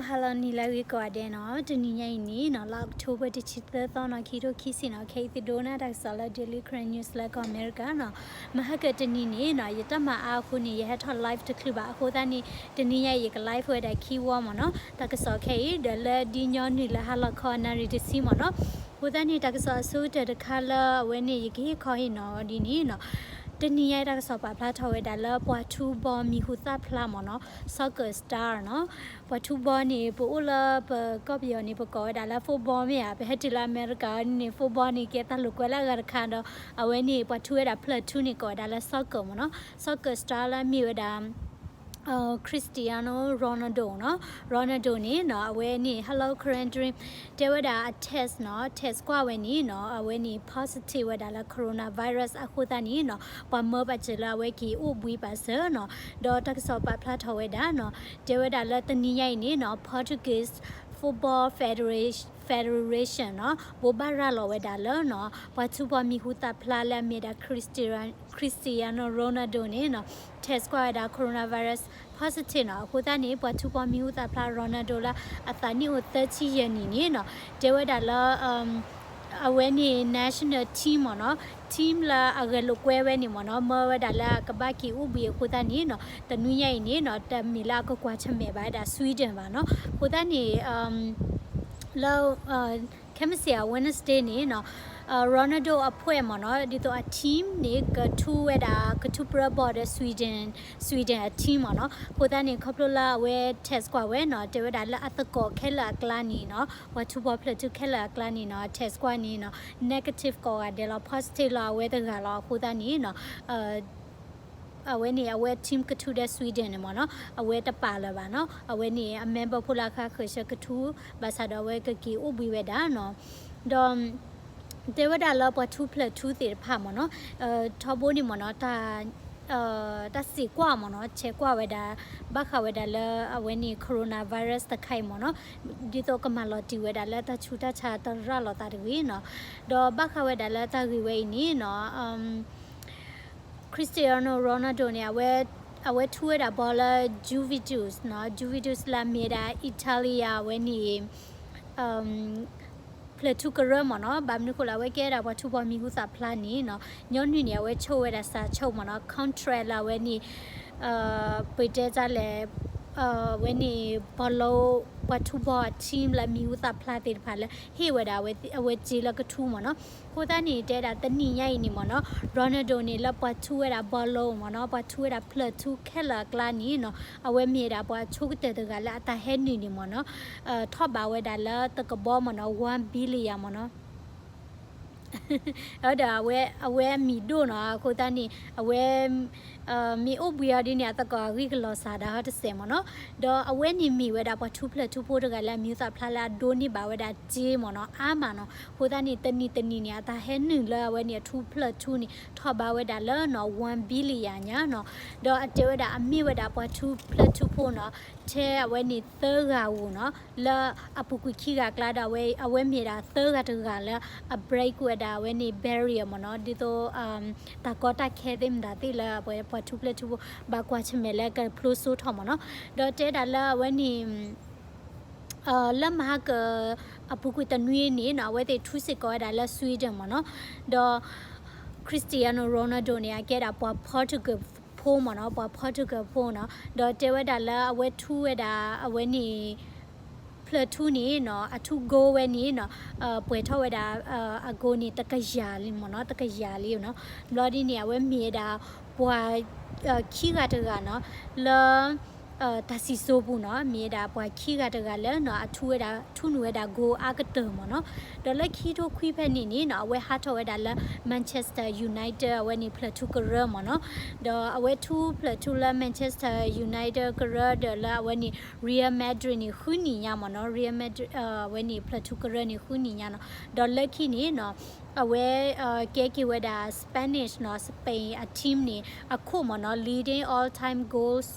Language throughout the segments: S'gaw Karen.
ဟါလီၤနံၤလၢအဂ့ၤကိးဂၤဒဲးနီၤ, တနံၤညါအံၤန့ၣ်နီၤ လါအီးကထိဘၢၣ် တဆံသၢသီနီၤ ခံထိခံဆံနီၤ, ခဲအံၤသုဒိကနၣ်တၢ်ကစီၣ်လၢ Daily Karen News လၢကီၢ်အမဲရကၤနီၤ, မဟါကတနံၤန့ၣ်နီၤ ယတၢ်မၤအါအဃိန့ၣ် ယဟဲထီၣ် live တချုးဘၣ်အဃိသတးန့ၣ် တနံၤညါအံၤယက live ဝဲဒၣ်ခံဝီမ့ၢ်နီၤ, တၢ်ကစီၣ်ခဲအံၤ ဒီးလၢဒ်ညီနုၢ်လၢဟါလီၤခီအနၣ်ရံၣ်တဆံမ့ၢ်နီၤ, အဃိသတးန့ၣ် တၢ်ကစီၣ်အဆိကတၢၢ်တခါလၢအဝဲန့ၣ် ယကဟ့ၣ်ခီဟ့ၣ်နီၤဒ်န့ၣ်နီၤ, တနံၤညါအံၤတၢ်ကစီၣ်ပာ်ဖျါထီၣ်ဝဲဒၣ်လၢပှၤထူဘီမံၤဟူသၣ်ဖျါမ့ၢ်နီၤ, soccer star နီၤ, ပှၤထူဘီန့ၣ် ပအိၣ်လၢပကီၢ်ပယီၤန့ၣ် ပကိးဝဲဒၣ်လၢ football မ့ၢ်ဧါ, ပဟဲတုၤလၢအမဲရကၤန့ၣ် football န့ၣ် ကဲတၢ်လိာ်ကွဲလၢအဂၤတခါဒီး အဝဲန့ၣ် ပှၤထူဝဲဒၣ်ဖျၢၣ်ထူန့ၣ် ကိးဝဲဒၣ်လၢ soccer မ့ၢ်နီၤ, soccer star လၢအမ့ၢ်ဝဲဒၣ် Cristiano Ronaldo နီၤ, Ronaldo န့ၣ်နီၤ အဝဲန့ၣ် Hello Karen Dream တဲဝဲဒၣ်အ test နီၤ, test ကွၢ်ဝဲန့ၣ်နီၤ အဝဲန့ၣ် positive ဝဲဒၣ်လၢ coronavirus အဃိသတးန့ၣ်နီၤ ပှၤမၢပာ်စၢၤလၢအဝဲက့ၤအိၣ်ဘှံးပာ်စၢၤနီၤ, ဒီးတၢ်ကစီၣ်ပာ်ဖျါထီၣ်ဝဲဒၣ်နီၤ, တဲဝဲဒၣ်လၢတနံၤညါအံၤန့ၣ်နီၤ Portuguese Football Federation နီၤ ဘိးဘၣ်ရၤလီၤဝဲဒၣ်လၢနီၤ ပှၤထူဘီမံၤဟူသၣ်ဖျါလၢအမ့ၢ်ဒၣ် Cristiano Ronaldo န့ၣ်နီၤ test ကွၢ်ဝဲဒၣ် coronavirus positive နီၤ, အဃိသတးန့ၣ် ပှၤထူဘီမံၤဟူသၣ်ဖျါ Ronaldo လၢအသးနံၣ်အိၣ်သၢဆံယဲၢ်နံၣ်န့ၣ်နီၤ တဲဝဲဒၣ်လၢ အဝဲန့ၣ် national team မ့ၢ်နီၤ, team လၢအဂဲၤလိာ်ကွဲဝဲန့ၣ်မ့ၢ်နီၤ မၢဝဲဒၣ်လၢအကဘၣ်က့ၤအိၣ်ဘှံးအဃိသတးန့ၣ်နီၤ တနွံညါအံၤန့ၣ်နီၤ တမ့ၢ်လၢအကကွၢ်ဆၢၣ်မဲာ်ဘၣ်ဝဲဒၣ် Sweden ဘၣ်နီၤ, အဃိသတးန့ၣ် လၢ ခဲမုၢ်ဆ့ၣ်အ Wednesday န့ၣ်နီၤ Ronaldo အဖှဲၣ်မ့ၢ်နီၤ ဒ်သိးအ team န့ၣ် ကထူဝဲဒၣ် ကထူပြၢဘီၣ်ဒီး Sweden, Sweden အ team မ့ၢ်နီၤ, အဃိသတးန့ၣ် ခီဖျိလၢအဝဲ test ကွၢ်ဝဲနီၤ တဲဝဲဒၣ်လၢအသကိးခဲလၢာ်အကျါန့ၣ်နီၤ ပှၤထူဘီဖျၢၣ်ထူခဲလၢာ်အကျါန့ၣ်နီၤ test ကွၢ်န့ၣ်နီၤ negative ကိးဂၤဒဲးလီၤ positive လီၤ အဝဲတဂၤလီၤ အဃိသတးန့ၣ်နီၤ အဝဲန့ၣ် အဝဲ team ကထူဒီး Sweden န့ၣ်မ့ၢ်နီၤ အဝဲတပာ်လၢၤဘၣ်နီၤ အဝဲန့ၣ် အ member ဖိလၢအဃါဃၢၤဆၢကထူ ဘၣ်ဆၣ်ဒီးအဝဲကက့ၤအိၣ်ဘှံးဝဲဒၣ်နီၤ ဒီး တဲဝဲဒၣ်လၢပှၤထူဖျၢၣ်ထူသ့ၣ်တဖၣ်မ့ၢ်နီၤ ထီဘိန့ၣ်မ့ၢ်နီၤ တၢ် တၢ်စံးကွၢ်မ့ၢ်နီၤ ဆဲးကွၢ်ဝဲဒၣ် ဘၣ်ဃးဝဲဒၣ်လၢအဝဲန့ၣ် coronavirus တခါအံၤမ့ၢ်နီၤ ဒ်သိးကမၤလီၤတံၢ်ဝဲဒၣ်လၢတၢ်ဆူးတၢ်ဆါတရၣ်လိာ်သးတဂ့ၤနီၤ ဒီးဘၣ်ဃးဝဲဒၣ်လၢတၢ်ဂ့ၢ်ဝဲအံၤန့ၣ်နီၤ Cristiano Ronaldo န့ၣ် အဝဲထူဝဲဒၣ်ဘီလၢ Juventus နီၤ Juventus လၢအမ့ၢ်ဝဲဒၣ် Italia အဝဲန့ၣ် ဖျၢၣ်ထူကရၢမ့ၢ်နီၤ ဘၣ်မနုၤဃိလၢအဝဲကဲဒၣ်ပှၤထူဘီမံၤဟူသၣ်ဖျါန့ၣ်နီၤ ညီနုၢ်န့ၣ် အဝဲဆိၣ်ဝဲဒၣ်စးဆိၣ်မ့ၢ်နီၤ contract လၢအဝဲန့ၣ် ပတဲတၢ်လဲၣ် အဝဲန့ၣ် ဘီလၢ ပှၤထူဘီ team လၢမံၤဟူသၣ်ဖျါသ့ၣ်တဖၣ်လၢ ဟ့ၣ်ဝဲဒၣ် အဝဲစ့လၢကထူမ့ၢ်နီၤ အဃိသတးန့ၣ် တဲဒၣ်တနံၤညါအံၤန့ၣ်မ့ၢ်နီၤ Ronaldo န့ၣ် လၢပှၤထူဝဲဒၣ်ဘီလၢမ့ၢ်နီၤ ပှၤထူဝဲဒၣ်ဖျၢၣ်ထူခဲလၢာ်အကျါန့ၣ်နီၤ အဝဲမ့ၢ်ဒၣ်ပှၤဆိကတၢၢ်တဂၤလၢအတၢ်ဟဲနုာ်န့ၣ်မ့ၢ်နီၤ ထီၣ်ဘးဝဲဒၣ်လၢတကဘီမ့ၢ်နီၤ one billion မ့ၢ်နီၤ ဒီးအဝဲအမံၤဒိၣ်နီၤ အဃိသတးန့ၣ် အဝဲ မ့ၢ်အိၣ်ဘှံးအီၤဒ်န့ၣ် အသကိးအဂံၢ်ကလီၤစှၤဒၣ်ဟီတစဲးမ့ၢ်နီၤ ဒီးအဝဲန့ၣ်မ့ၢ်ဝဲဒၣ်ပှၤထူဖျၢၣ်ထူဖိတဂၤလၢအမံၤဟူသၣ်ဖျါလၢအဒိးန့ၢ်ဘၣ်ဝဲဒၣ်စ့မ့ၢ်နီၤ အါမးနီၤ အဃိသတးန့ၣ် တနံၤတနံၤန့ၣ် အတၢ်ဟဲနုာ်လၢအဝဲန့ၣ်အထူဖျၢၣ်ထူန့ၣ် ထီၣ်ဘးဝဲဒၣ်လၢနီၤ one billion ညါနီၤ ဒီးအတဲဝဲဒၣ်အမ့ၢ်ဝဲဒၣ်ပှၤထူဖျၢၣ်ထူဖိနီၤ ထဲအဝဲန့ၣ်သၢဂၤဧိၤနီၤ လၢအပူၤကွံာ်ခံဂၤအကျါဒီး အဝဲမ့ၢ်ဒၣ်သၢဂၤတဂၤလၢအ break ဝဲဒၣ်အဝဲန့ၣ် barrier မ့ၢ်နီၤ ဒ်သိး တၢ်ကီတၢ်ခဲသ့ၣ်မတၤသ့ၣ်လၢပှၤထူဖျၢၣ်ထူဖိ ဘၣ်ကွၢ်ဆၢၣ်မဲာ်လၢကဖျိစိထီၣ်မ့ၢ်နီၤ ဒီးတဲဒၣ်လၢအဝဲန့ၣ် လၢမဟါက အပူၤကွံာ်တနွံန့ၣ်နီၤ အဝဲသ့ၣ်ထူစ့ၢ်ကီးဝဲဒၣ်လၢ Sweden မ့ၢ်နီၤ ဒီး Cristiano Ronaldo န့ၣ် အကဲဒၣ်ပှၤ Portugal ဖိမ့ၢ်နီၤ ပှၤ Portugal ဖိနီၤ ဒီးတဲဝဲဒၣ်လၢအဝဲထူဝဲဒၣ် အဝဲန့ၣ် ဖျၢၣ်ထူန့ၣ်နီၤ အထူ goal ဝဲန့ၣ်နီၤ ပှဲၤထီၣ်ဝဲဒၣ် အ goal န့ၣ် တကယၤလံမ့ၢ်နီၤ တကယၤလံနီၤ ဘျီဒ်န့ၣ် အဝဲမ့ၢ်ဝဲဒၣ် ပှၤ ခံဂၤတဂၤနီၤ လၢ တၢ်စံၣ်စိၤပူၤနီၤ မ့ၢ်ဝဲဒၣ်ပှၤခံဂၤတဂၤလၢနီၤ အထူဝဲဒၣ် ထူနုာ်ဝဲဒၣ် goal အါကတၢၢ်မ့ၢ်နီၤ ဒီးလၢခံထိခွံဖဲန့ၣ်န့ၣ်နီၤ အဝဲဟးထီၣ်ဝဲဒၣ်လၢ Manchester United အဝဲန့ၣ်ဖျၢၣ်ထူကရၢမ့ၢ်နီၤ ဒီးအဝဲထူဖျၢၣ်ထူလၢ Manchester United ကရၢဒီးလၢအဝဲန့ၣ် Real Madrid န့ၣ် ဃုနံၣ်ညါမ့ၢ်နီၤ Real Madrid အဝဲန့ၣ်ဖျၢၣ်ထူကရၢန့ၣ် ဃုနံၣ်ညါနီၤ ဒီးလၢခံန့ၣ်နီၤ အဝဲကဲက့ၤဝဲဒၣ် Spanish နီၤ Spain အ team န့ၣ် အခိၣ်မ့ၢ်နီၤ leading all time goals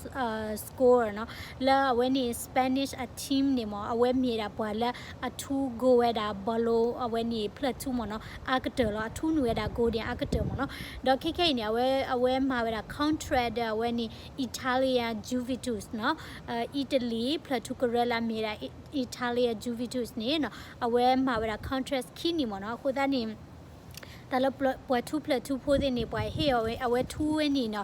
scorer နီၤ လၢအဝဲန့ၣ် Spanish အ team န့ၣ်မ့ၢ် အဝဲမ့ၢ်ဒၣ်ပှၤလၢအထူ goal ဝဲဒၣ် ballon အဝဲန့ၣ် ဖျၢၣ်ထူမ့ၢ်နီၤ အါကတၢၢ်လီၤ အထူနုာ်ဝဲဒၣ် goal န့ၣ် အါကတၢၢ်မ့ၢ်နီၤ ဒီးခဲခဲအံၤန့ၣ် အဝဲ အဝဲမၤဝဲဒၣ် contract ဒီးအဝဲန့ၣ် Italia Juventus နီၤ အံၣ်တလံၤ ဖျၢၣ်ထူကရၢလၢအမ့ၢ်ဒၣ် Italia Juventus န့ၣ်နီၤ အဝဲမၤဝဲဒၣ် contract ခံနံၣ်မ့ၢ်နီၤ အဃိသတးန့ၣ် တၢ်လၢပှၤထူဖျၢၣ်ထူဖိသ့ၣ်န့ၣ် ပှၤဟ့ၣ်အီၤဝဲ အဝဲထူဝဲန့ၣ်နီၤ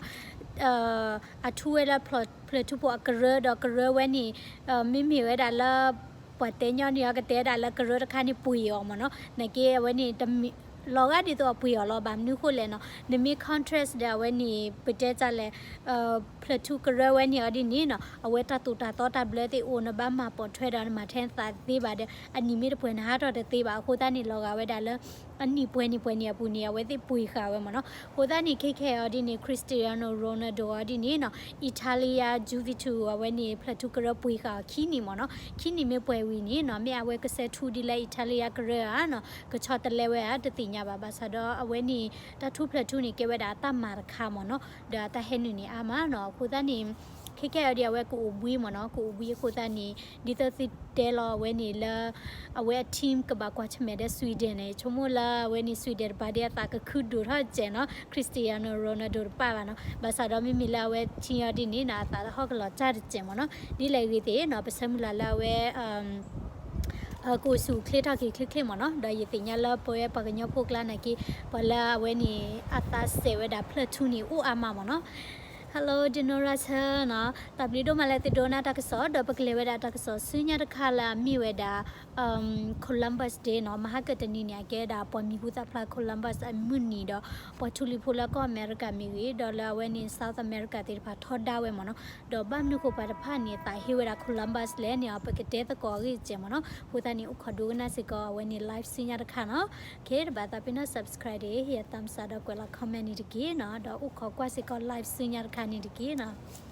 အထူဝဲလၢဖျၢၣ်ထူဖိအကရၢ ဒီးကရၢဝဲန့ၣ် မ့မ့ၢ်ဝဲဒၣ်လၢ ပှၤတဲညီနုၢ်အီၤကတဲဒၣ်လၢကရၢတခါန့ၣ်ပှ့ၤအီၤမ့ၢ်နီၤ နာ်က့အဝဲန့ၣ် လီၤဂာ်ဒ်သိးအပှ့ၤအီၤလီၤ ဘၣ်မနုၤဃိလဲၣ်နီၤ နမ့ၢ် contract ဒီးအဝဲန့ၣ် ပတဲတၢ်လဲၣ် ဖျၢၣ်ထူကရၢဝဲန့ၣ်အီၤဒ်န့ၣ်နီၤ အဝဲတၢ်သိၣ်တၢ်သီတၢ်ဘျၢသ့ၣ်အိၣ် နဘၣ်မၤပိာ်ထွဲဒီးနမၤထဲနသးတသ့ဘၣ်ဒီး အနံၣ်မ့ၢ်တပှဲၤနဟးထီၣ်တသ့ဘၣ် အဃိသတးန့ၣ် လီၤဂာ်ဝဲဒၣ်လၢ အနံၣ်ပှဲၤနံၣ်ပှဲၤနံၣ်အပူၤန့ၣ် အဝဲသ့ၣ်ပှ့ၤဃာ်ဝဲမ့ၢ်နီၤ အဃိသတးန့ၣ် ခဲခဲအံၤအီၤဒ်န့ၣ် Cristiano Ronaldo အီၤဒ်န့ၣ်နီၤ Italia Juventus အဝဲန့ၣ် ဖျၢၣ်ထူကရၢပှ့ၤဃာ်အီၤခံနံၣ်မ့ၢ်နီၤ ခံနံၣ်မ့ၢ်ပှဲၤဝံၤန့ၣ်နီၤ မ့ၢ်အဝဲကဆဲးထူဒ်လၢ Italia ကရၢဧါနီၤ ကဆီတလဲဝဲဧါ တသ့ၣ်ညါဘၣ် ဘၣ်ဆၣ်ဒီးအဝဲန့ၣ် တၢ်ထူဖျၢၣ်ထူန့ၣ် ကဲဝဲဒၣ်အတၢ်မၤတခါမ့ၢ်နီၤ ဒီးအတၢ်ဟဲနုာ်န့ၣ်အါမးနီၤ အဃိသတးန့ၣ် ခဲခဲအံၤအီၤဒ်အဝဲကအိၣ်ဘှံးမ့ၢ်နီၤ ကအိၣ်ဘှံးအဃိသတးန့ၣ် ဒ်သိးသုတဲလီၤအဝဲန့ၣ်လၢ အဝဲအ team ကဘၣ်ကွၢ်ဆၢၣ်မဲာ်ဒီး Sweden န့ၣ် ဆိကမိၣ်လၢအဝဲန့ၣ် Sweden တပၤဒ်အသးကခုဒိၣ်ထီၣ်စဲးနီၤ Cristiano Ronaldo တပၣ်ဘၣ်နီၤ ဘၣ်ဆၣ်ဒီးမ့မ့ၢ်လၢအဝဲ team အီၤဒ်န့ၣ်နီၤ အသးဟီၣ်ကလီၤတၢ်တစဲးမ့ၢ်နီၤ ဒ်လဲၣ်ဂ့ၤသ့ၣ်နီၤ ပဆၢမုၢ်လၢ်လၢအဝဲ ကအိၣ်ဆူၣ်အိၣ်ချ့ထီၣ်က့ၤချ့ချ့မ့ၢ်နီၤ ဒီးယသ့ၣ်ညါလၢပဝဲပှၤကညီဖိကျါနာ်က့ ပှၤလၢအဝဲန့ၣ် အသးစဲးဝဲဒၣ်ဖျၢၣ်ထူန့ၣ် အိၣ်အါမးမ့ၢ်နီၤ Hello Dinora ဆၢနီၤ တၢ်ဘျုးဒိၣ်မးလၢသုဒိကနၣ်တၢ်ကစီၣ် ဒီးပကလဲၤဝဲဒၣ်တၢ်ကစီၣ်ဆူညါတခါလၢအမ့ၢ်ဝဲဒၣ် Columbus Day နီၤ မဟါကတနံၤန့ၣ် အကဲဒၣ်ပှၤမံၤဟူသၣ်ဖျါ Columbus အမုၢ်နံၤဒီး ပှၤထူလံၤဖိလၢကီၢ်အမဲရကၤမ့ၢ်ဂ့ၤ ဒီးလၢအဝဲန့ၣ် South America သ့ၣ်တဖၣ်ထီဒါဝဲမ့ၢ်နီၤ ဒီးဘၣ်မနုၤဃိပှၤတဖၣ်န့ၣ် သးဟ့ဝဲဒၣ် Columbus လဲၣ်န့ၣ် ပကတဲသကိးအဂ့ၢ်စဲးမ့ၢ်နီၤ အဃိသတးန့ၣ် အိၣ်ခိးဒိကနၣ်စ့ၢ်ကီးအဝဲန့ၣ် live ဆူညါတခါနီၤ ခဲတဘၣ်သးပ့ၤနီၣ် subscribe ဒီး ဟ့ၣ် thumbs up ဒီးကွဲးလီၤ comment န့ၣ်တက့ၢ်နီၤ ဒီးအိၣ်ခိးကွၢ်စ့ၢ်ကီး live ဆူညါတခါန့ၣ်တက့ၢ်နီၤ